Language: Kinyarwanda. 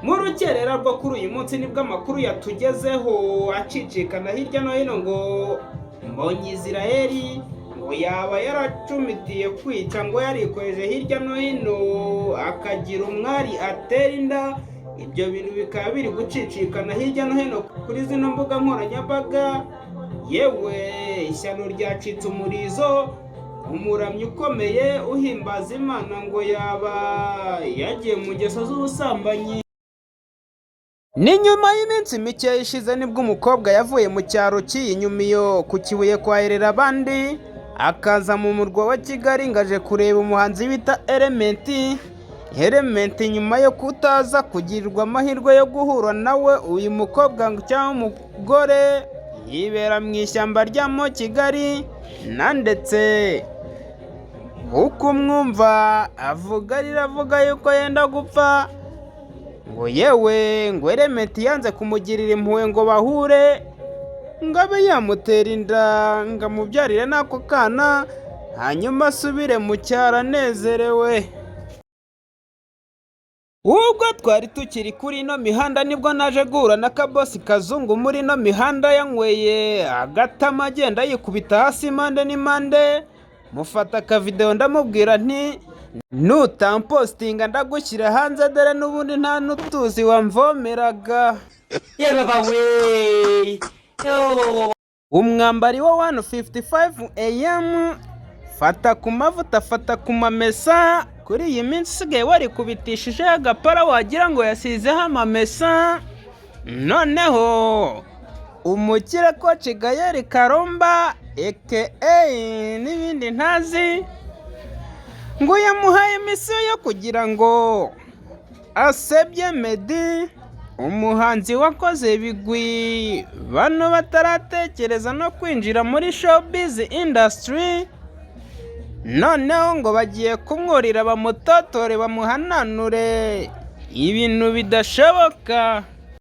Mu rukerera rwo kuri uyu munsi nibwo amakuru yatugezeho acicikana hirya no hino ngo Mbonyi Israel ngo yaba yaracumitiye kwica, ngo yarikojeje hirya no hino akagira umwari atera inda. Ibyo bintu bikaba biri gucicikana hirya no hino kuri zino mbuga nkoranyambaga. Yewe, ishyano ryacitse umurizo! Umuramyi ukomeye uhimbaza Imana ngo yaba yagiye mu ngeso z'ubusambanyi. Ni nyuma y'iminsi mike ishize nibwo umukobwa yavuye mu cyaro cy'iyi ku Kibuye kwa abandi, akaza mu murwa wa Kigali ngo aje kureba umuhanzi bita Element. Element nyuma yo kutaza kugirirwa amahirwe yo guhura nawe, uyu mukobwa cyangwa umugore yibera mu ishyamba rya mo Kigali, na ndetse uko umwumva avuga riravuga yuko yenda gupfa, ngo yewe ngo Element yanze kumugirira impuhwe ngo bahure, ngo abe yamutera inda ngo amubyarire n'ako kana, hanyuma asubire mu cyaro anezerewe. Ubwo twari tukiri kuri ino mihanda nibwo naje guhura na Kabosi Kazungu muri ino mihanda, yanyweye agatama agenda yikubita hasi impande n'impande. Mufata akavidewo, ndamubwira nti: "Nutampostinga ndagushyira hanze, dore n'ubundi nta n'utuzi wamvomeraga." Yababa we! Umwambari wa 155 AM, fata ku mavuta, fata ku mamesa, kuri iyi minsi usigaye warikubitishijeho agapara wagira ngo yasizeho amamesa. Noneho umukire Coach Gael Karomba aka n'ibindi ntazi, ngo yamuhaye misiyo yo kugira ngo asebye Meddy, umuhanzi wakoze ibigwi bano bataratekereza no kwinjira muri showbiz industry. Noneho ngo bagiye kumwurira, bamutotore, bamuhananure ibintu bidashoboka.